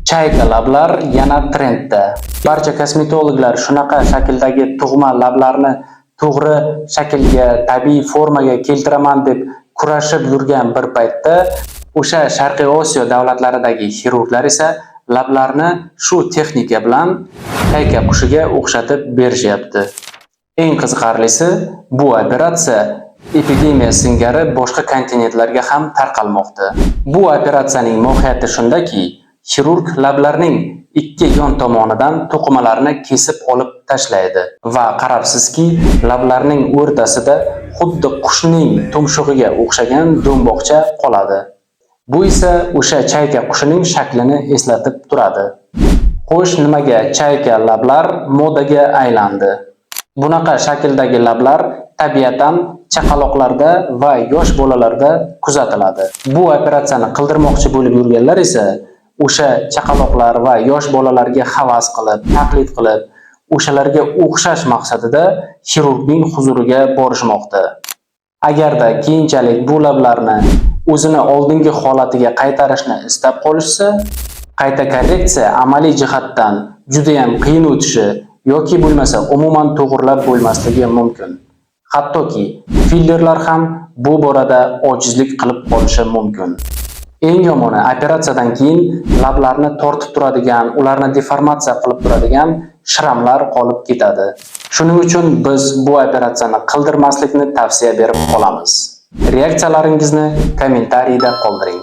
Чайка lablar yana trendda. Barcha kosmetologlar shunaqa shakldagi tug'ma lablarni to'g'ri shaklga, tabiiy formaga keltiraman deb kurashib yurgan bir paytda, o'sha Sharqiy Osiyo davlatlaridagi xirurglar esa lablarni shu texnika bilan chayka qushiga o'xshatib berishyapti. Eng qiziqarlisi, bu operatsiya epidemiya singari boshqa kontinentlarga ham tarqalmoqda. Bu operatsiyaning mohiyati shundaki, xirurg lablarning ikki yon tomonidan to'qimalarni kesib olib tashlaydi va qarabsizki, lablarning o'rtasida xuddi qushning tumshug'iga o'xshagan do'mboqcha qoladi. Bu esa o'sha chayka qushining shaklini eslatib turadi. Xo'sh, nimaga чайка lablar modaga aylandi? Bunaqa shakldagi lablar tabiatan chaqaloqlarda va yosh bolalarda kuzatiladi. Bu operatsiyani qildirmoqchi bo'lib yurganlar esa o'sha chaqaloqlar va yosh bolalarga havas qilib, taqlid qilib, o'shalarga o'xshash maqsadida xirurgning huzuriga borishmoqda. Agarda keyinchalik bu lablarni o'zini oldingi holatiga qaytarishni istab qolishsa, qayta korreksiya amaliy jihatdan judayam qiyin o'tishi yoki bo'lmasa umuman to'g'irlab bo'lmasligi mumkin. Hattoki fillerlar ham bu borada ojizlik qilib qolishi mumkin. Eng yomoni, operatsiyadan keyin lablarni tortib turadigan, ularni deformatsiya qilib turadigan шрам lar qolib ketadi. Shuning uchun biz bu operatsiyani qildirmaslikni tavsiya berib qolamiz. Reaksiyalaringizni kommentariyda qoldiring.